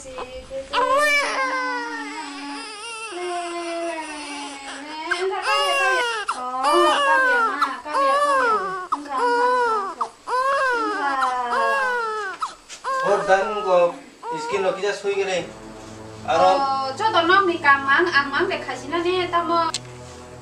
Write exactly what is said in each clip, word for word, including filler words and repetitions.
Hor dan go skin lo kisa sui gele. Aro. Oh, joto nokni kam mang, ang mang de khaisina ne tamo.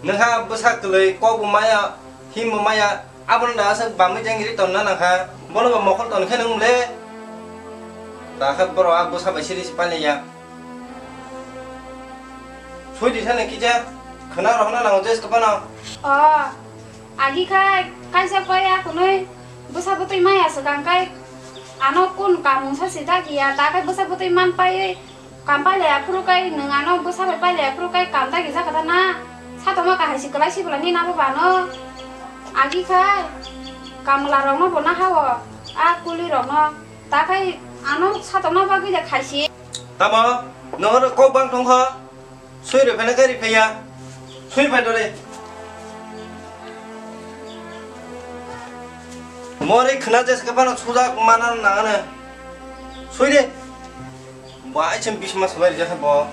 Nokha bwsa kwlwi kok bo maya, him bo maya, abono da aswk bamwi jang ri tonna nangkha. Bono bo mokol ton khe nung le. Da khe borok a bwsa bai siri si pailaiya. Sui di thani kisa khwna rohorna nango jes kwphano. Oh, agi khai kaisa pai a kunui bwsa bwtwi maya swkang kai ano kun kamung sa si ta kiya ta khai bwsa bwtwi man pai. Kam pailai aphuru kai nwng ano bwsa bai pailai aphuru kai kam dagi jakha ta na? Satongma kahai si kwlai si bwlai ni nabo bano. Agi khai kamla rokno bo nahao a kuli rokno. Ta khai ano satongma bagwi de khaisi. Tamo? Nohoro kok bang tongkha? Sui rwi phai na gari phaiya. Sui phai dore. Mori khna jes ka bana sujak mana nangane. Sui de. Bai chem bis mas bai rijak bo.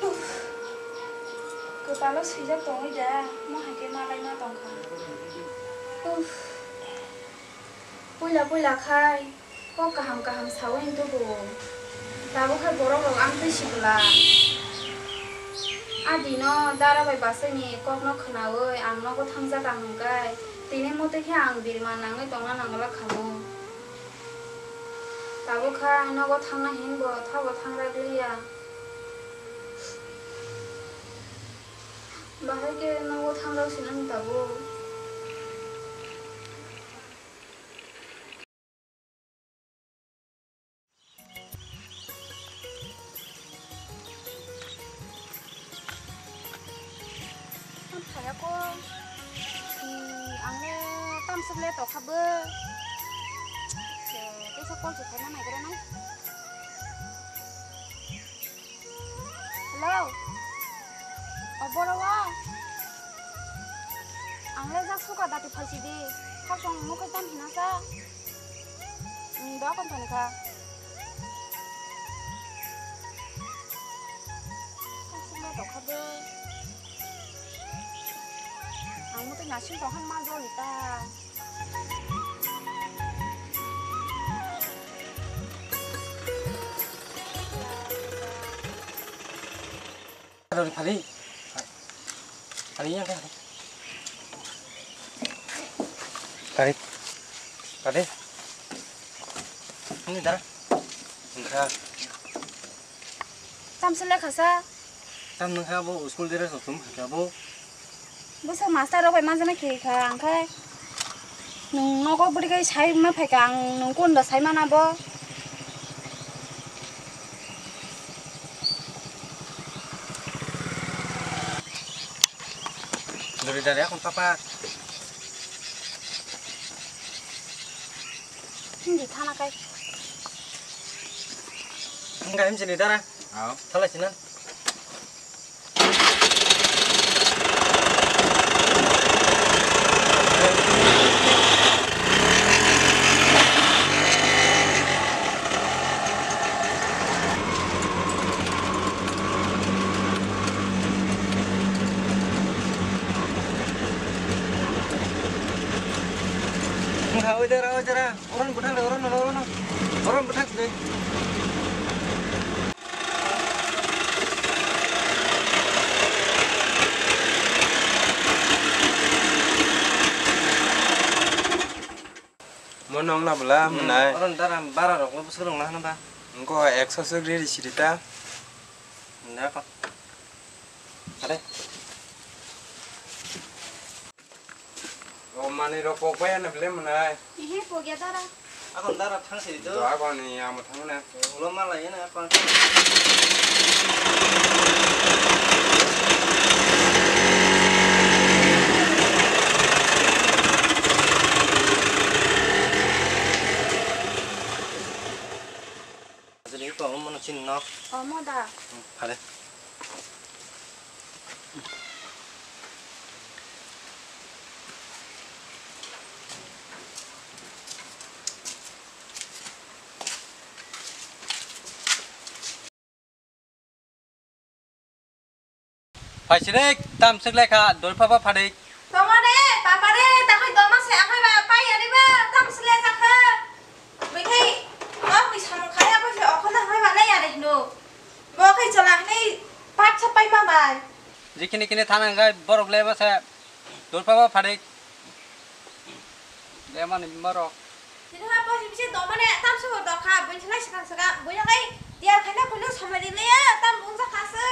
Uff. Kwpalo swijak tongwi da, mo hai khe malai ma tongkha. Uff. Puila puila khai kok kaham kaham sawi tubu. Tabuk hai borok rok ang twi sibwla. A dino dara bai basaini kokno khwnawi ang nogo thangjak ang hwnkhe tini motwi khe ang birman nangwi tongna nangwlak khamu. Tabuk kha nogo thangna hinbo thabo thangrak liya. Bahai khe nogo thangrak sinani tabuk. Ang phaiya ko. Ang le tamsok le tokha bo. Kaisa call se khaina naigra nai. Hello. O boro wa. Ang le jak suka dati phalsi di. Khasong mokhe tam hina sa. Doa kon thani kha. Kasima dokha de. Ang mutai nasing tongkha ma joli ta. Kari, kari. Kari. Kari. Ini dara. Enggak. Tam sele khasa. Tam nangkha bo school dress rok chum kha bo. Bwsa master rok bai manjana khe kha ang khai. Nwng nogo bwrwi kai sai ma phai kha ang nwng kun da sai mana bo. Dori dari akon papa. Hindi thana kai. Enggak, ini sini dara. Aw. Thala sini. Enggak, udah, udah. Oron bwthak le, oron, oron, oron. Oron bwthak le. Mo nong na bwla, hmm, mwnai. Oron dara bara rok no bwswk rong na hwnba. Nko ekso swk riri siri ta. Nda ko. Are. O manwi rok pok bai ano bele mwnai. Ihe pok ya dara. Akon dara thang siri do. Do akon ni amo thang na. Ulo ma lai na akon. Ajali ko mo no chin no. O mo da. Hmm, phale. Paisirek tam swk lekha dol pha ba phadik. Tongmani papa re takhai doma se akhai ba pai ya re ba tam swk le jakha. Bekhai nok ni samung khaya ko se okhona hai ba le ya re hino. Bo khai chala hini pat sa pai ma bai. Jikini kini thana ngai borok le ba se dol pha ba phadik. Lemani borok. Tini ha bo bisi domane tam se bo dokha, buini salai sakang sakang, buini kai tiar khaina kunu samari leya, tam bung jakha se.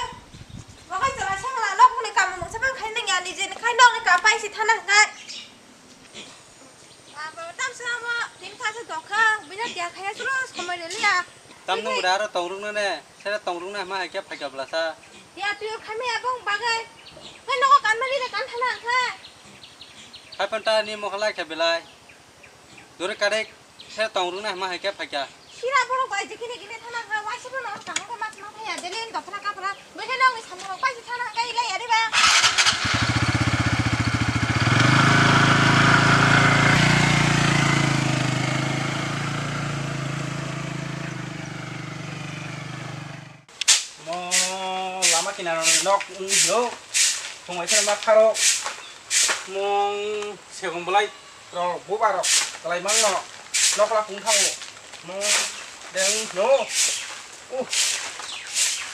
Bo kai chwla sengla lok muni kamu mungsa bang khai nangya, nijeni khai nokni kam pai si thana hwnkhe. Abo tam se amo tini kha se dokha, buini tiar khaina chwla samari leya. Tam nung bwrwi aro tongrung nane, sere tongrung na hama hai khe phaikha bwlasa. Tiar tiar khaimaya bong bagai, khai nogo kanmani de kan thana hwnkhe. Hai phan ta ni mokha lai khe belai. Dori karek se tong rwna hima hai khe phaikha. Sira borok bai je kini kini thana kha, waisa bono kaham khe ma thangma thaya, deli ni dophra kaphra, bwsai nokni samung rok bai se thana kha, ilai ya de ba. Mo lama kinaro nok wng hino. Phung bai kheno ma pharo. Mung segong belai rok buba rok kwlai mangno nokla kung thango. Mung deng hino. Uh.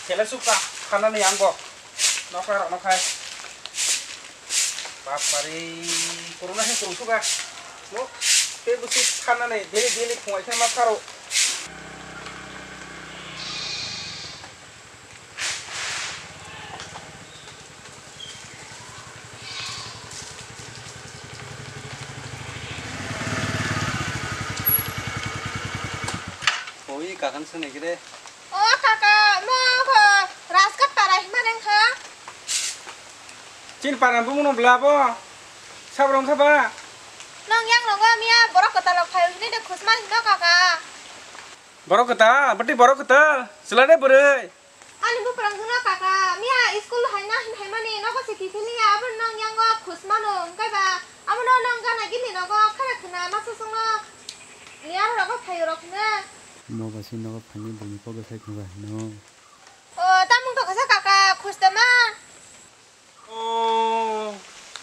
Kele suka khanani ang bo. Nokla rok nokhai. Bapari, corona he kurung suka. Mo, te busi khanani daily daily phung bai kheno ma pharo. Oi, kakan sene gire. O kaka, mo ko Rajgat para hima reng kha? Chin para bumung no bla bo. Sab rong kha ba? Nong yang rongo miya borok kwtal rok phai hini de khusma hino kaka. Borok kwtal, bati borok kwtal. Chwla de bwrwi. Ani buprang jwngno kaka, miya school haina hin haimani nogo se kiphilni ya, abo nong yango khus mano, hwnkhe ba abono nong gana gini nogo khara khna masa songno niyar rogo phaio rok hwnkhe. Mo ba se nogo phaini buini kok sai khna ba hino. O, tamung tokha sa kaka, khus tama. O,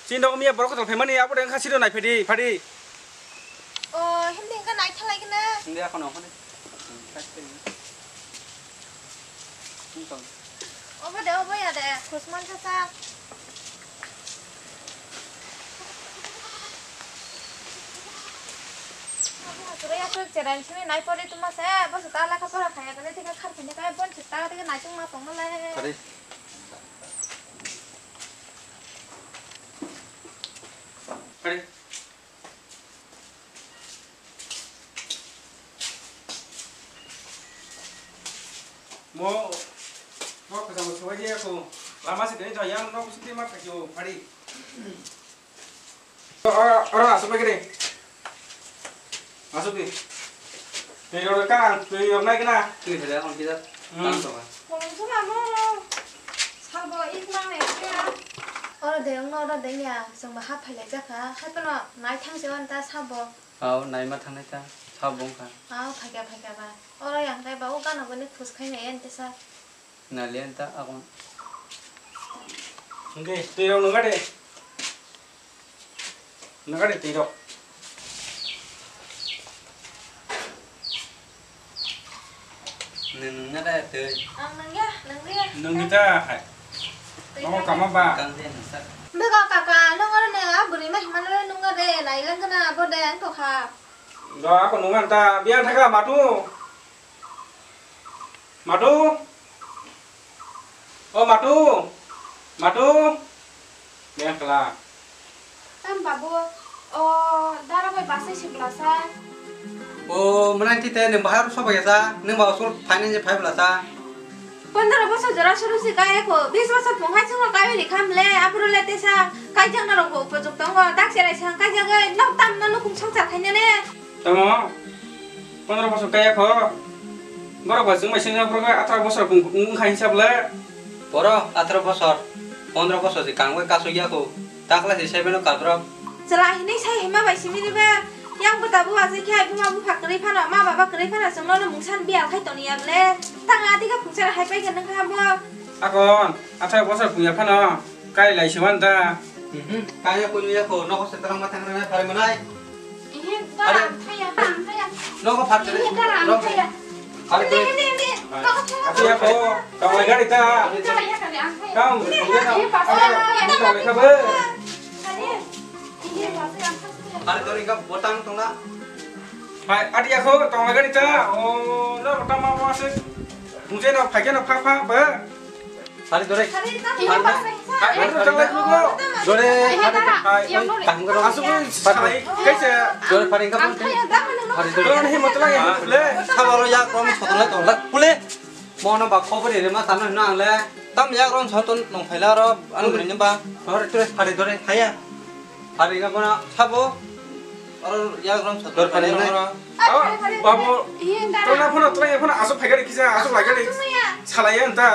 chini nogo miya borok kwtal phaimani, abo de wngkha siro naiphai di, phadi. O, himdi wngkha naithalai gana. Hindi ako no, hindi. Obo de, obo ya de, khusman sa sa. Abo hatura ya chuk cherai sini nai pore tuma se, bo se ta laka pora khaya kane thik khar phine kai bon se ta thik nai chung ma tong le. Phadi. Phadi. Mo, mo kwcham swbai de ko. Lama se kene jayang nok siti ma thakyo phadi. Oro, oro, asuk bai kene. Asuk di. Twi rok ka, twi rok nai kena. Twi rok nai kena. Hmm. Tang tonga. Kolom sula mo. Salbo ik mang nai kena. Oro de, oro de ya. Songba hap phailai jakha. Hai kono nai thang se wan ta sabo. Aw, naima thangnai ta, sabo wngkha. Aw, phaikha, phaikha ba. Oro yang kai ba, o gana bani khus khai nai yan tesa. Nalian ta akon. Hingke, twi rok nungkha de. Nungkha de twi rok. Nung nungya da twi. Ang nungya, nungya. Nungya da hai. Twi nungya. Kama ba? Kang de nungsa. Bego kaka, nung oro ne a bwrwi ma himano le nungya de, nai lang kana abo de ang tokha. Do ako nungya ta, biang thaka matu. Matu. O Matu. Matu. Biang kala. Tam babu, o, dara bai basai si belasa. O, mwnang tite nwng bahar sobai ya sa, nwng ba school phainai je phai belasa. Pondro bosor jora suru si kaya ko, bis bosor punghai chungo kaya ri kham le, abro le tesa, kai jang na rok bo upojok tongo, dak cherai sang kai jagai, nok tam no nukhung songchar khainai ne. Tamo, pondro bosor kaya kho. Borok bai chwng bai singsa borok atharo bosor wng kha hisab le. Borok atharo bosor, pondro bosor se kangbai kasuk ya kho. Takla se seven o kal borok. Chwla hinwi sai hima bai simi riba. Yang bwta bu achai khe buma bupha kwrwi phano, ma baba kwrwi phano chwngno no mungsan biyal khai toni ya ble. Tang adi khe phungsa hai pai khe nang kha bo. Akon, atharo bosor pungya phano. Kai lai siwan ta. Mhm. Kaya kunu ya ko, noko se tarang matang rana phare manai. Ihe, Are. Tarang thaya, tarang thaya. Noko phar Ihe, tarang Noko. Thaya. Phar Ini, ini, ini. Noko thaya. Ati ya ko, tong lai gari ta. Ini thaya kali ang thaya. Kam, Ini, iya na. Ini pas Ada, ya. Ini tong lai khabe. Ini, ini pas ya. Phar gari ka botang tong la. Hai, ati ya ko, tong lai gari ta. Oh, no, botang ma ma se. Mungse no, phai ke no, pha, pha, ba. Sari dore. Sari, sari, Sari, sari, sari. Sari, sari, sari. Dore. Hai, hai, hai. Asuk ni sai, kaisa. Dore, pari ka. Sari dore. Dore, ni motla ya, le. Sabaro ya, krom sotla tong la. Kule. Mono ba khobor ere ma tano na ang le. Tam ya, krom soton nong phaila ro, ang guri ni ba. Dore, dore, sari dore, haya. Hari ka bona sabo. Oro ya gram sa Dor pare nai. Oro. Ah, babu. Iya, nda. Tona phone, tona phone, asuk phai gari kisa, asuk lai gari. Asuk maya. Salai ya nda.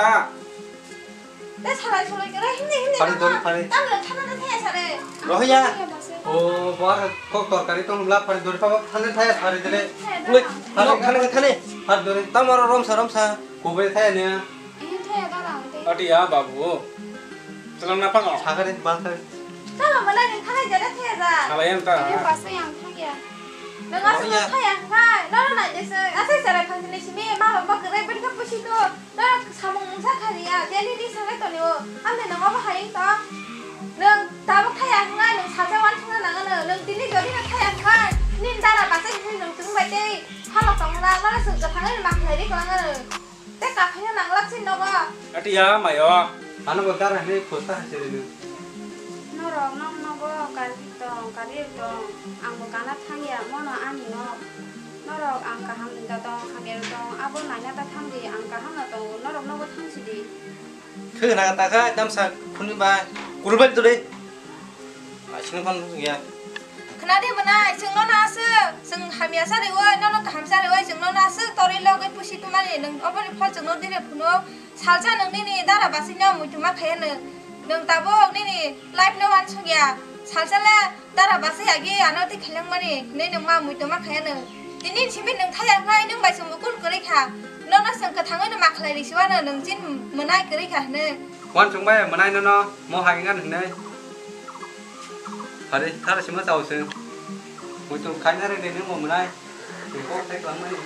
Te salai, salai kere, hindi, hindi. Pare dori pare. Tam le thana na thaya sare. Rohya. Iya, bas. O, bar kok torkari tong la pare dori pabo thane thaya sare dele. Thaya, Ule, thana. Thane, thane, thane. Pare dori. Tam oro rom sa, rom sa. Kubai thaya ne. Iya, thaya, dara, ante. Ati ya, babu. Tolong napa no? Sagari bangkari. Tama mana ni thana jada thaya ja. Salai yang ta. Ini pasti yang thaya. Nang asal yang thaya kai. Nang na jese asal sara khang sini sini ma ba kere ben ka pusi to. Nang samung mungsa khari ya. Jadi di sangai to ni o. Amne nang apa hai to. Nang tabuk thaya ngai nang saja wan thuna nang nang. Nang tini jodi nang thaya kai. Nin dara pasti nang tung bai tei. Halak tong la nang sung ka thangai mak lai ri ko nang. Tei kaphilna nanglak se nogo. Ati ya mayo. Ano bo dara hwnwi phosta hai se rwdi. Norok nokno bo karwi tong, karwi tong. Ang bo kana thangya, mono ani nok. Norok ang kaham hinta tong, hamya tong, abo naina ta thangdi, ang kaham no tongo, norok nogo thang sidi. Khwna ta kha, damsa khuni ba, kurban tuli. Asini kon ya. Khna de mwnai, chwng nono aswk, chwng hamya sa rewi, nono kaham sa rewi, chwng nono aswk torwi logwi pusi twmani, nwng oboni phol chwngno dire phunuk, salsa nwng nini dara basino muituma khaiya nwng, nwng tabuk nini life no wansukya, salsa le dara basi agi ano twi khailangmani, hinwi nwng ma muituma khaiya nwng. Tini simi nwng thaya wngkha, nwng bai chwngbo kul kwrwi kha, nono chwng kwthangwi no ma khlai risiwano nwng chin mwnai kwrwi kha hwnwi. Wansuk bai mwnai nono mo hai wngkha hwnwi. Hari, thara sima chao se. Muitu khaina rwdi nung bo mwnai. Kok thai kwlangmani.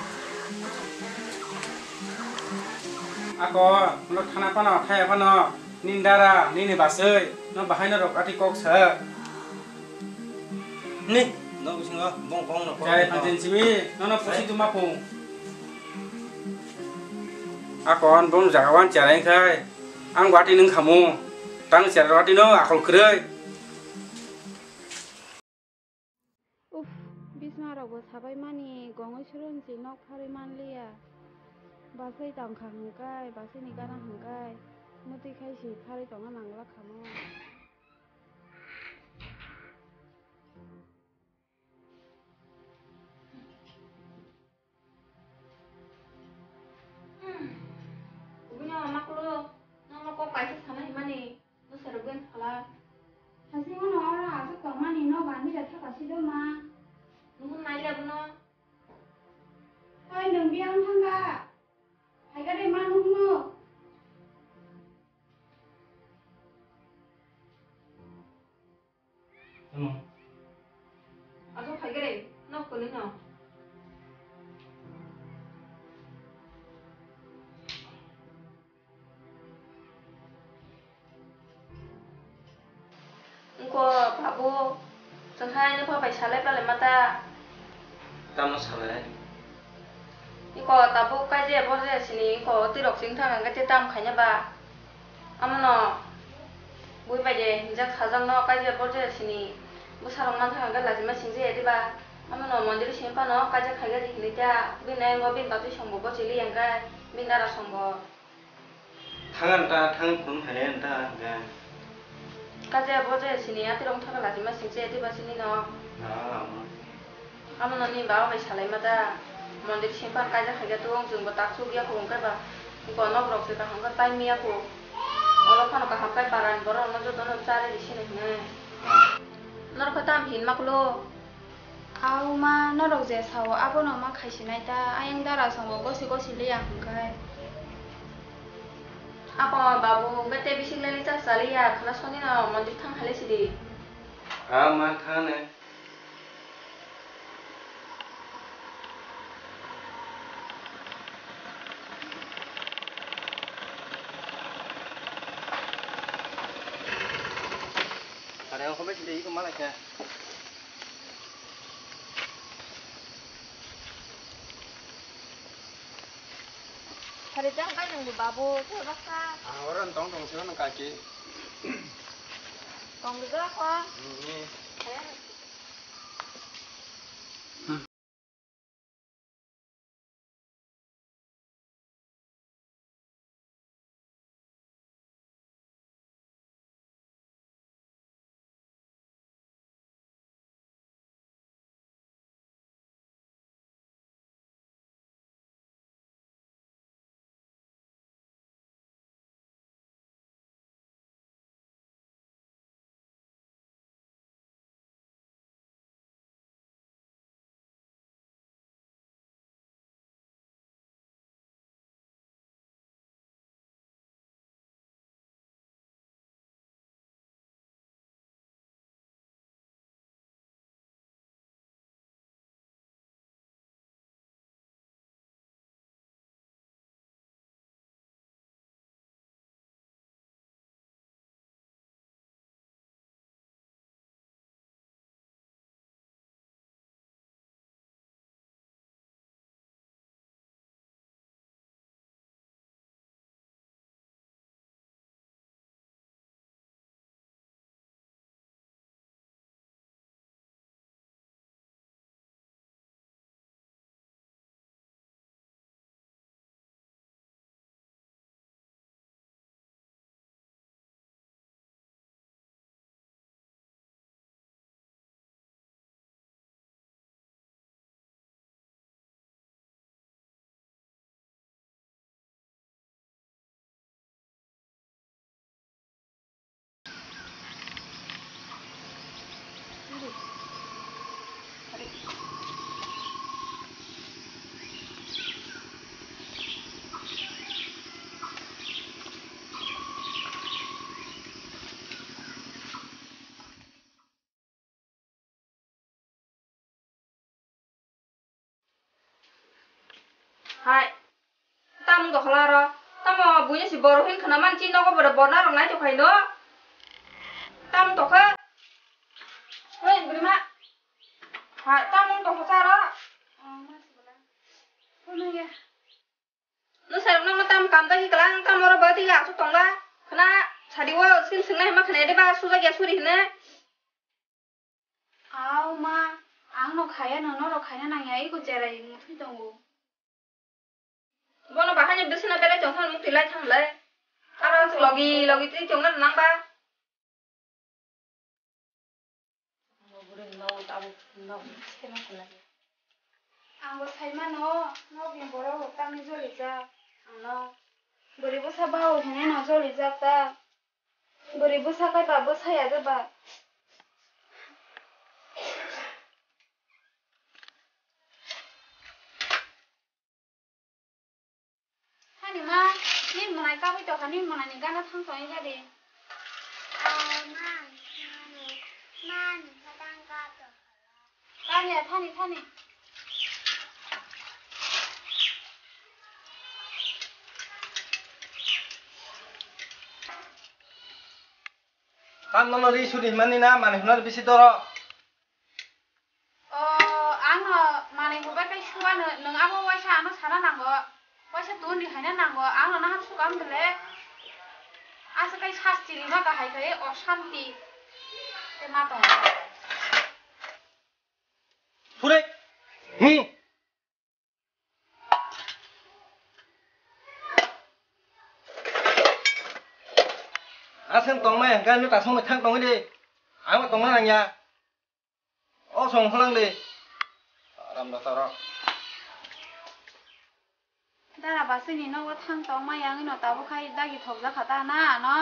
Ako, no thana phano, thaya phano, nini dara, nini baswi, no bahai no rok ati kok sa. Ni, no bisingo bong bong no kok. Jai no. Phanjin simi, no no pusi tuma phung. Ako, an bong jaga wan charai khai. Ang bati nung khamu. Tang charai bati no akol kwrwi. Uff, bisma rok bo sabai mani gongoi suron si nok pharwi manliya. Basai tangkha hwnkai, basai ni gana hwnkai, mwtwi khai si pharwi tongna nangla khamo. Hmm. Ubui no ma kulu, no no kok kaisa sana himani. Bwsarok ben phala. Hasing uno oro aswk tongmani no gani da thaka sido ma. Nuhun nai le bono. Oi nwng biyang thangka. Phaika de ma nuhno. Tamo. Aswk phaika de nok kwlwino. Wngkha babu, chwng hai nokha bai salai palai ma ta. Tamo salai? Wngkha tabuk kaijaya borjaya sini, wngkha twi rok sini thang hwnkhe tei tamo khaina ba? Amono bui bai de hinjak sajak no kaijaya borjaya sini, bwsa rok man thang hwnkhe lachima sing jaya diba? Amono mondir simi phano kaijak khaigari hinwi ta, bini ayang o bini batwi song bo gochili yang khe, bini dara song bo. Thang ang ta, thang phun hai ang ta, hwnkhe. Kaje abo je sini, ati rong thaka lati ma sing se, ati ba sini no. Ah, ama. Amo no ni ba bai salai ma ta. Mondir sing pan kaja khaja tu, wng jung bo tak suk ya ko, hwnkhe ba. Ko nok rok se kaham khe pai mi ya ko. Olo phano kaham kai paran borok no joto no chari di sini hwnkhe. Ah. Norok khe tam hin ma klo. Au ma, norok je sao, abono ma khaisinai ta, ayang dara songbo gosi gosi liya hwnkhe. Ako babu, bete bising leli cha chaliya, khwna soni no mondir thang halai sidi. Ha ma thane. Are ko besi de iko malai kha. Hari jang kai nang babu, thoi baksa. Ah, orang tong tong sih orang kaki. Tong juga ko. Hmm, ni. Eh. Hai. Tamung tokhola ro. Tamo buino si borok hin khna man chi nogo bore borna rok nai tokhai no. Tamung tokha. Hoi, burima. Hai, tamung tokho cha ro. Nwsai rok no tam kam dagi kala ang tamo ro ba tei asuk tongla. Khna sadi o skin sing nai ma khna de ba suja gya suri hine. Aw ma, ang no khaya no, norok khaina nangya, iko cherai muthui tongo. Bono bahai ni bisina belai tong thang mukti lai thang lai. Aro logi logi twi tongna nang ba. Ang bo sai mano, nokni borok rok tamni jolijak. Ang no bwrwi bwsa bao hinwi no jolijak ta. Bwrwi bwsa kaiba bwsaya de ba. Hani ma, nini mwnai kabui tokha, nini mwnai ni gana thang tong ya de. Oh, ma, mani, mani, kadang ka tokha. Kanya, thani, thani. Tam nono ri suri himani na, mani hwnwi bisi doro. O, ang no mani hubai kai suba no, nwng abo waisa ano sana nango. Waisa tun di haina nango, ang no naham sukam bele. Asa kai sasti rima kahai kai, o shanti. Te ma tong. Purek. Hmm. Aswng tongmai hwnkhe nwng tasongni thang tongwi di. Ang tongna nangya. O song phalang di. Aram da taro. Dara basini nogo thang tongmai yang ino tabuk khai dagi thokjak kha ta na ano.